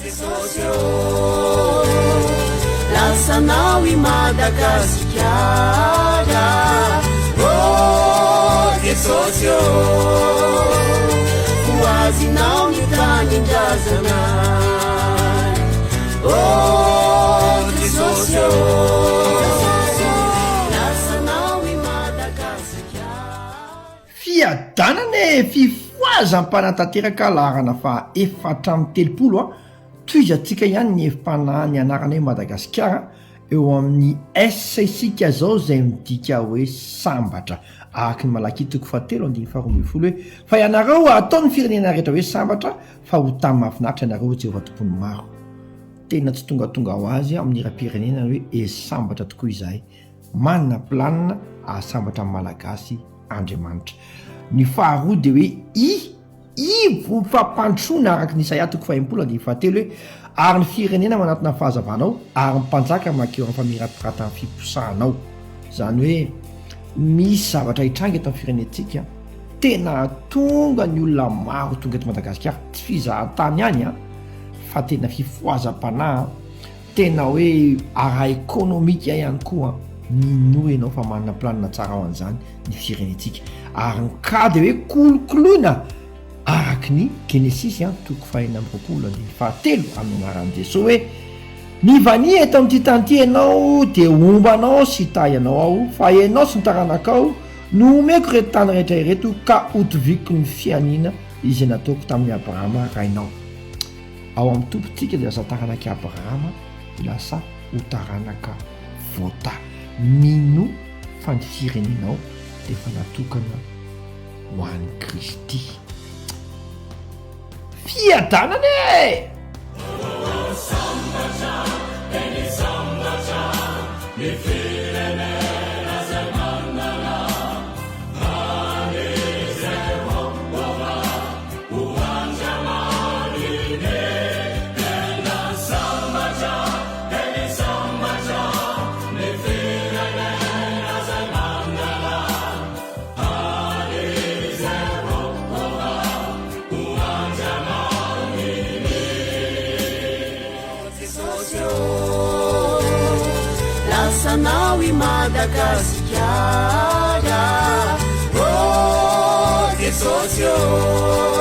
Jesosy ô, lasanao i Madagasikara. Oh Jesosy ô, ho azinao ny tanindrazanay. Oh Jesosy ô, lasanao i Madagasikara. Fiadanana e! Fifohazam-panatanteraka laharana faha 34 a! Tohizantsika ihany ny hevi-panahy ny anarana hoe Madagasikara eo amin'ny S isika izao izay midika hoe sambatra. Araka ny Malakia toko fahatelo andininy faharoa ambin'ny folo hoe, Fa ianareo hataon'ny firenena rehetra hoe sambatra, fa ho tany mahafinaritra ianareo, hoy Jehovah Tompon'ny maro. Tena tsy tongatonga ho azy amin'ny hiram-pirenena ny hoe e sambatra tokoa izahay. Manana planina hahasambatra ny Malagasy Andriamanitra. Ny faharoa dia hoe i ivo fampandrosoana araka ny Isaia toko faha-enimpolo andininy fahatelo hoe ary ny firenena manatona ny fahazavanao ary ny mpanjaka mankeo amin'ny famirapiratan'ny fiposahanao. Izany hoe misy zavatra hitranga eto amin'ny firenentsika, tena hahatonga ny olona maro tonga eto Madagasikara, tsy fizahantany ihany an, fa tena fifohazam-panahy. Tena hoe ara-ekonomika ihany koa minoa ianao fa manana planina tsara ho an'izany ny firenentsika. Ary ny cas dia hoe kolokoloina araky ny Genesisy an, toko faha-26 andininy fahatelo amin'ny anaran'i Jesoa hoe, Mivania eto amin'ity tany ity ianao dia homba anao sy hitahy anao aho, fa ianao sy ny taranakao no homeko ireto tany rehetra ireto ka hotoviako ny fianiana izay nataoko tamin'i Abrahama rainao. Ao amin'ny Tompontsika dia lasa taranak'i Abrahama lasa ho taranaka voatahy. Minoa fa ny firenenao dia efa natokana ho an'i Kristy. Fiadanana e! Sambatra, eny sambatra, ny firenena izay manana an'i Jehovah. Lasanao i Madagasikara, oh Jesosy ô.